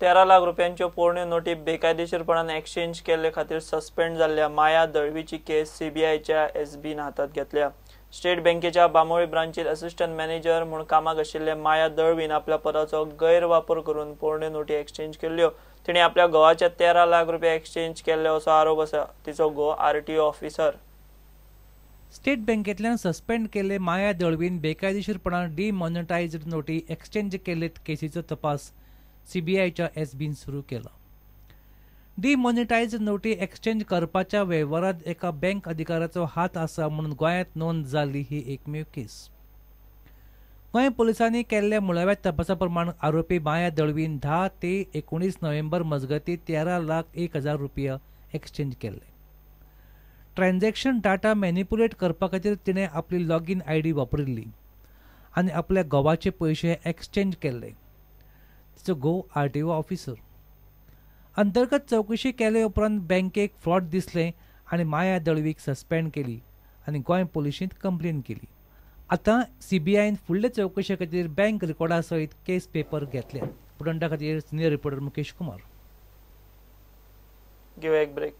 13 लाख रुपयांच्यो पोरण्यो नोटी बेकायदेशीरपणान एक्सचेंज केल्ले खातीर सस्पेंड जाल्ल्या माया दळवीची केस सीबीआयच्या एसबीन हातात घेतल्या. स्टेट बँकेच्या बांबोळी ब्रांचीत असिस्टंट मॅनेजर म्हूण कामाक आशिल्ले माया दळवीन आपल्या पदाचो गैरवापर करून पोरण्यो नोटी एक्सचेंज केल्ल्यो. तिणें आपल्या घोवाचे 13 लाख रुपया एक्सचेंज केल्ले असो आरोप आसा. तिचो घोव आरटीओ ऑफिसर. स्टेट बँकेतल्यान सस्पेंड केल्ले माया दळवीन बेकायदेशीरपणान डिमॉनिटायज्ड नोटी एक्सचेंज केल्ले केसीचो तपास सीबीआयच्या एसबीन सुरू केला. डिमॉनिटायज्ड नोटी एक्सचेंज करपाच्या वेव्हारांत एका बँक अधिकाऱ्याचो हात आसा म्हणून गोंयांत नोंद जाल्ली ही एकमेव केस. गोंय पुलिसांनी केल्ल्या मुळाव्या तपासा प्रमाण आरोपी माया दळवीन 10 ते 19 नोव्हेंबर मजगतीं 13,01,000 रुपया एक्सचेंज केल्ले. ट्रान्झॅक्शन डाटा मॅनिपुलेट करपा खातीर तिणें आपली लॉगीन आयडी वापरिल्ली आनी आपल्या घोवाचे पयशे एक्सचेंज केल्ले. तिचो घोव आरटीओ ऑफिसर. अंतर्गत चवकशी केले उपरांत बँकेक फ्रॉड दिसलें आनी माया दळवीक सस्पेंड केली आनी गोंय पुलिशेंत कंप्लेन केली. आतां सीबीआयन फुडले चवकशे खातीर बँक रिकॉर्डा सयत केस पेपर घेतले. प्रुडंटा खातीर सिनियर रिपोर्टर मुकेश कुमार. घेवया एक ब्रेक.